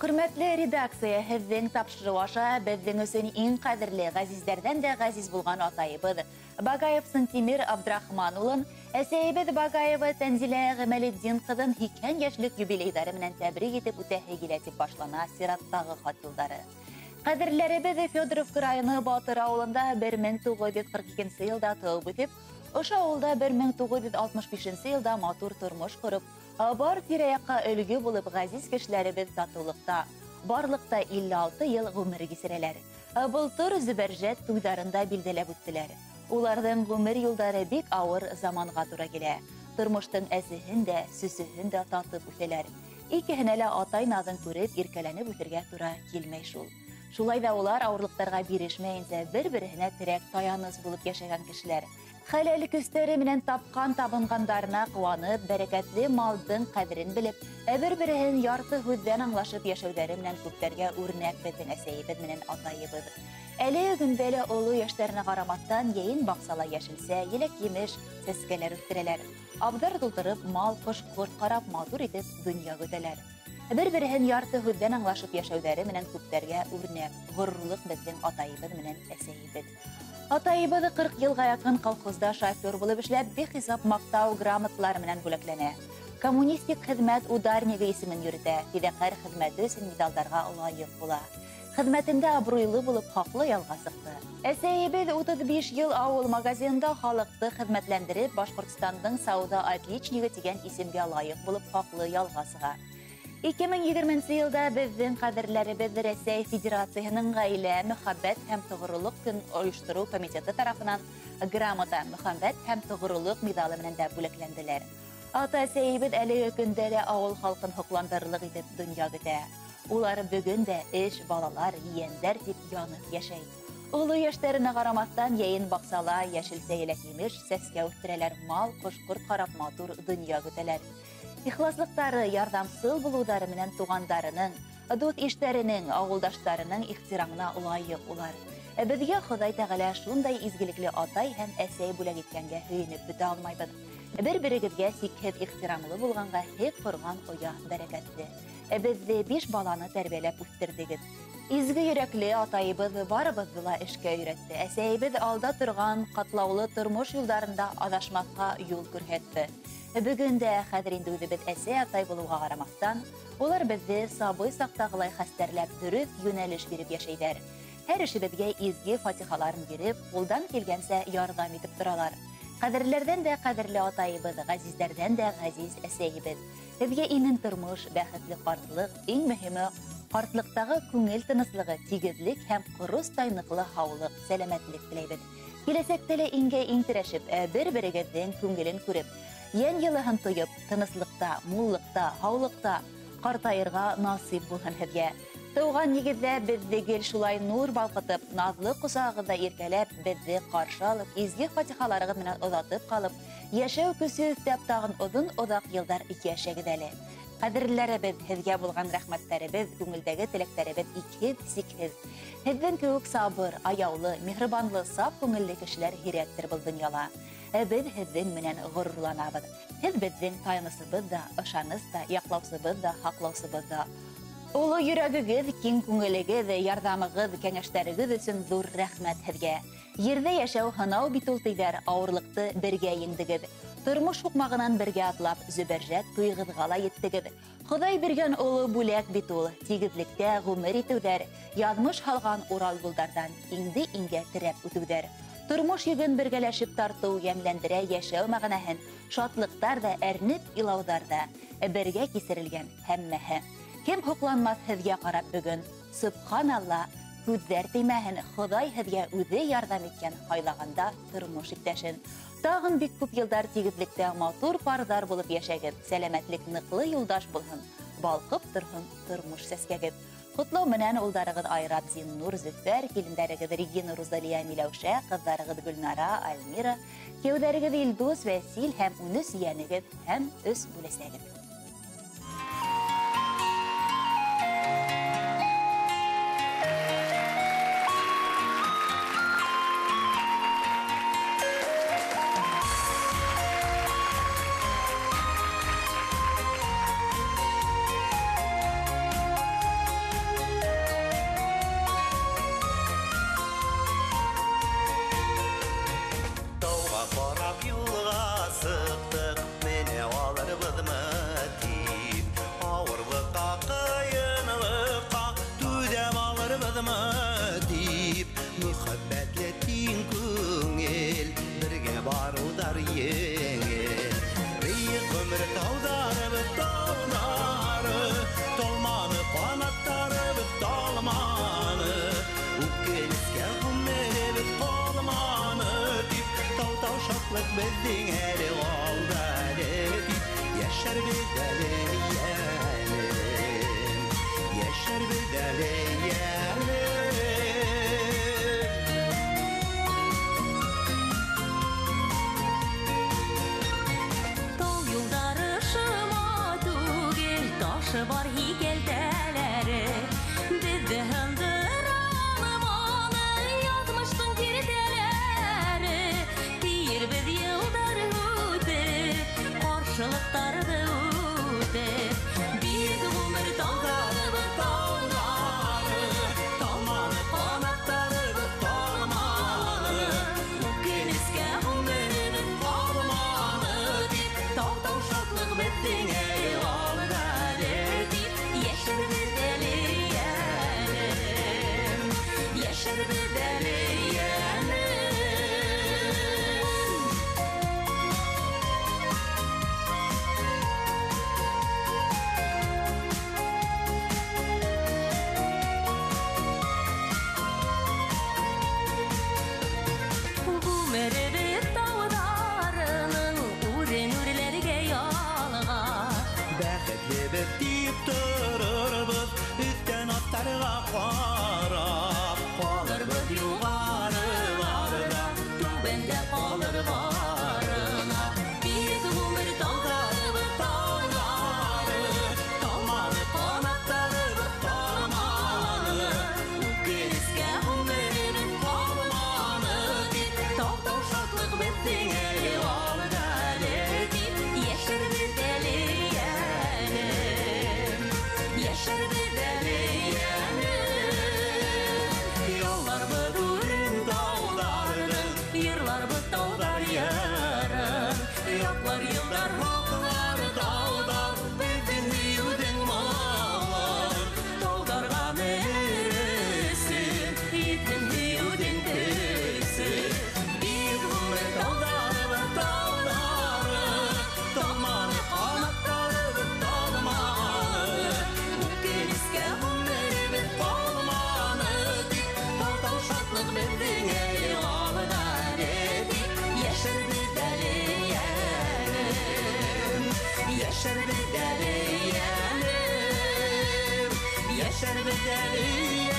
Хөрмәтле редакция, һеҙҙең тапшырыу аша беҙҙең өсөн иң ҡәҙерле, ғәзиздәрҙән дә ғәзиз булған атайыбыҙ Багаев Сынтимир Абдрахман улын, әсәйебеҙ Багаева Тәнзилә Ғәмәлетдин ҡыҙын 80 йәшлек юбилейҙары менән тәбрик итеп үтәһе килә, тип башлана сираттағы хат юлдары. Ҡәҙерләребеҙ Федоровка районы Батыр ауылында 1942 йылда тыуып үҫеп, ошо ауылда 1965 йылда матур тормош ҡороп, бар тирә-яҡҡа өлгө булып ғәзиз кешеләребеҙ татыулыҡта, барлыҡта 56 йыл ғүмер кисерәләр. Былтыр Зөбәржәт туйҙарында билдәләп үттеләр. Уларҙың ғүмер юлдары бик ауыр заманға тура килә. Тормоштоң әсеһен дә, сөсөһөн дә татып үҫәләр. Икеһенә лә атай наҙын күреп, иркәләнеп үҫергә тура килмәй шул. Шулай ҙа улар ауырлыҡтарға бирешмәйенсә бер-береһенә терәк таяныс булып йәшәгән кешеләр. Хәләл көстәре менән тапҡан табынғандарына ҡыуанып, бәрәкәтле малдың ҡәҙерен белеп, бер-береһен ярты һүҙҙән аңлашып йәшәүҙәре менән күптәргә үрнәк беҙҙең әсәйебеҙ менән атайыбыҙ. Әле көндә лә оло йәштәренә ҡарамаҫтан йәйен баҡсала йәшелсә, еләк-емеш, сәскәләр үҫтерәләр. Абҙар тултырып, мал, ҡош-ҡорт ҡарап, матур итеп донъя көтәләр. Бер-береһен ярты һүҙҙән аңлашып йәшәүҙәре менән күптәргә үрнәк, ғорурлыҡ беҙҙең атайыбыҙ менән әсәйебеҙ. Атайыбыҙ 40 йылға яҡын колхозда шофер булып эшләп, бихисап маҡтау грамоталары менән бүләкләнә. Коммунистик хеҙмәт ударнигы исемен йөрөтә, фиҙаҡәр хеҙмәте өсөн миҙалдарға лайыҡ була. Хеҙмәтендә абруйлы булып хаҡлы ялға сыҡты. Әсәйебеҙ 35 йыл ауыл магазинында халыҡты хеҙмәтләндереп, Башҡортостандың сауҙа отличнигы тигән исемгә лайыҡ булып хаҡлы ялға сыға. 2020 йылда беҙҙең ҡәҙерләребеҙ Рәсәй Федерацияһының ғаилә, мөхәббәт һәм тоғролоҡ көн ойоштороу комитеты тарафынан грамота, мөхәббәт һәм тоғролоҡ миҙалы менән дә бүләкләнделәр. Ата-әсәйебеҙ әлеге көндә лә ауыл халҡын һоҡландырырлыҡ итеп донъя көтә. Улар бөгөн дә эш, балалар, ейәндәр тип янып йәшәй. Оло йәштәренә ҡарамаҫтан йәйен баҡсала йәшелсә, еләк-емеш, сәскә үҫтерәләр, мал, ҡош-ҡорт ҡарап матур донъя көтәләр. Ихласлыҡтары, ярҙамсыл булыуҙары менән туғандарының, дуҫ-иштәренең, ауылдаштарының ихтирамына лайыҡ улар. Беҙгә Хоҙай Тәғәлә шундай изгелекле атай һәм әсәй бүләк иткәнгә һөйөнөп бөтә алмайбыҙ. Бер-берегеҙгә сикһеҙ ихтирамлы булғанға һеҙ ҡорған оя бәрәкәтле. Беҙҙе 5 баланы тәрбиәләп үҫтерҙегеҙ. Изге йөрәкле атайыбыҙ барыбыҙҙы ла эшкә өйрәтте. Әсәйебеҙ алда торған ҡатлаулы тормош юлдарында аҙашмаҫҡа юл күрһәтте. Бөгөн дә хәҙер инде үҙебеҙ әсәй атай булыуға ҡарамаҫтан, улар беҙҙе сабый саҡтағылай хәстәрләп дөрөҫ йүнәлеш биреп йәшәйҙәр. Һәр эшебеҙгә изге фатихаларын биреп, ҡулдан килгәнсә ярҙам итеп торалар. Ҡәҙерләрҙән дә ҡәҙерле атайыбыҙ, ғәзиздәрҙән дә ғәзиз әсәйебеҙ. Һеҙгә имен тормош, бәхетле ҡартлыҡ, иң мөһиме ҡартлыҡтағы күңел тыныслығы, тигеҙлек һәм ҡоростай ныҡлы һаулыҡ, сәләмәтлек теләйбеҙ. Киләсәктә лә иңгә иң терәшеп, бер-берегеҙҙең күңелен күреп, йән йылыһын тойоп, тыныслыҡта, муллыҡта, һаулыҡта ҡартайырға насип булһын һеҙгә. Тыуған нигеҙҙә беҙҙе гел шулай нур балҡытып, наҙлы ҡосағығыҙҙа иркәләп, беҙҙе ҡаршы алып, изге фатихаларығыҙ менән оҙатып ҡалып, йәшәү көсө өҫтәп тағын оҙон-оҙаҡ йылдар йәшәгеҙ әле. Ҡәҙерләребеҙ, һеҙгә булған рәхмәттәребеҙ, күңелдәге теләктәребеҙ икһеҙ-сикһеҙ. Һеҙҙең кеүек сабыр, аяулы, миһырбанлы, саф күңелле кешеләр һирәктер был донъяла. Беҙ һеҙҙең менән ғорурланабыҙ. Һеҙ беҙҙең таянысыбыҙ ҙа, ышаныс та, яҡлаусыбыҙ ҙа, һаҡлаусыбыҙ ҙа. Оло йөрәгегеҙ, киң күңелегеҙ, ярҙамығыҙ, кәңәштәрегеҙ өсөн ҙур рәхмәт һеҙгә. Ерҙә йәшәү һынау бит ул тиҙәр, ауырлыҡты бергә еңдегеҙ. Тормош һуҡмағынан бергә атлап, Зөбәржәт туйығыҙға ла еттегеҙ. Хоҙай биргән оло бүләк бит ул, тигеҙлектә ғүмер итеүҙәр, яҙмыш һалған Урал юлдарҙан иңде иңгә терәп үтеүҙәр. Тормош йөгөн бергәләшеп тартыу йәмләндерә йәшәү мәғәнәһен, шатлыҡтар ҙа, әрнеп илауҙар ҙа бергә кисерелгән һәммәһе. Кем һоҡланмаҫ һеҙгә ҡарап бөгөн? Субханалла, күҙҙәр теймәһен, Хоҙай һеҙгә үҙе ярҙам иткән һайлағанда тормош иптәшен. Тағын бик күп йылдар тигеҙлектә матур парҙар булып йәшәгеҙ, сәләмәтлек ныҡлы юлдаш булһын, балҡып торһон тормош сәскәгеҙ. Ҡотлау менән улдарығыҙ Айрат, Зиннур, Зөфәр, килендәрегеҙ Регина, Рузалия, Миләүшә, ҡыҙҙарығыҙ Гөлнара, Альмира, кейәүҙәрегеҙ Илдус, Вәсил һәм 13 ейәнегеҙ һәм 3 бүләсәгеҙ. шатлыҡ беҙҙең әле алда әле тип, йәшәрбеҙ әле йәнем, йәшәрбеҙ әле йәнем. Тау юлдары шыма түгел, ташы бар һикәлтәләре. Беҙҙе һындыра алманы яҙмыштың киртәләре. Тиербеҙ йылдар үтеп, ҡаршылыҡтарҙы үтеп. Бик ғүмер тауҙары, тауҙары, талманы ҡанаттарыбыҙ, талманы. Үкенескә ғүмеребеҙ ҡалманы тип, тау-тау шатлыҡ беҙҙең әле алда әле тип, йәшәрбеҙ әле йәнем, йәшәрбеҙ әле йәнем. Ғүмеребеҙ тауҙарының үрен үрләргә ялға. Бәхетлебеҙ тип торорбоҙ, өҫтән аҫтарға ҡарап. Ҡалырбыҙ юғарыларҙа, түбәндә ҡалыр барына. Бик ғүмер тауҙарыбыҙ, тауҙары, талманы ҡанаттарыбыҙ, талманы. Үкенескә ғүмеребеҙ ҡалманы тип, тау-тау шатлыҡ беҙҙең әле алда әле тип, йәшәрбеҙ әле йәнем, йәшәрбеҙ әле йәнем. Ялларбыҙ үрен тауҙарҙың, йырларбыҙ тауҙар йырын. Яҡлар йылдар һаҡлар тауҙар, беҙҙең һөйөүҙең малын. Тауҙарға менер өсөн етһен һөйөүҙең көсө. Бик ғүмер тауҙарыбыҙ, тауҙары, талманы ҡанаттарыбыҙ, талманы. Үкенескә ғүмеребеҙ ҡалманы тип, тау-тау шатлыҡ беҙҙең әле алда әле тип, йәшәрбеҙ әле йәнем, йәшәрбеҙ әле йәнем, йәшәрбеҙ әле.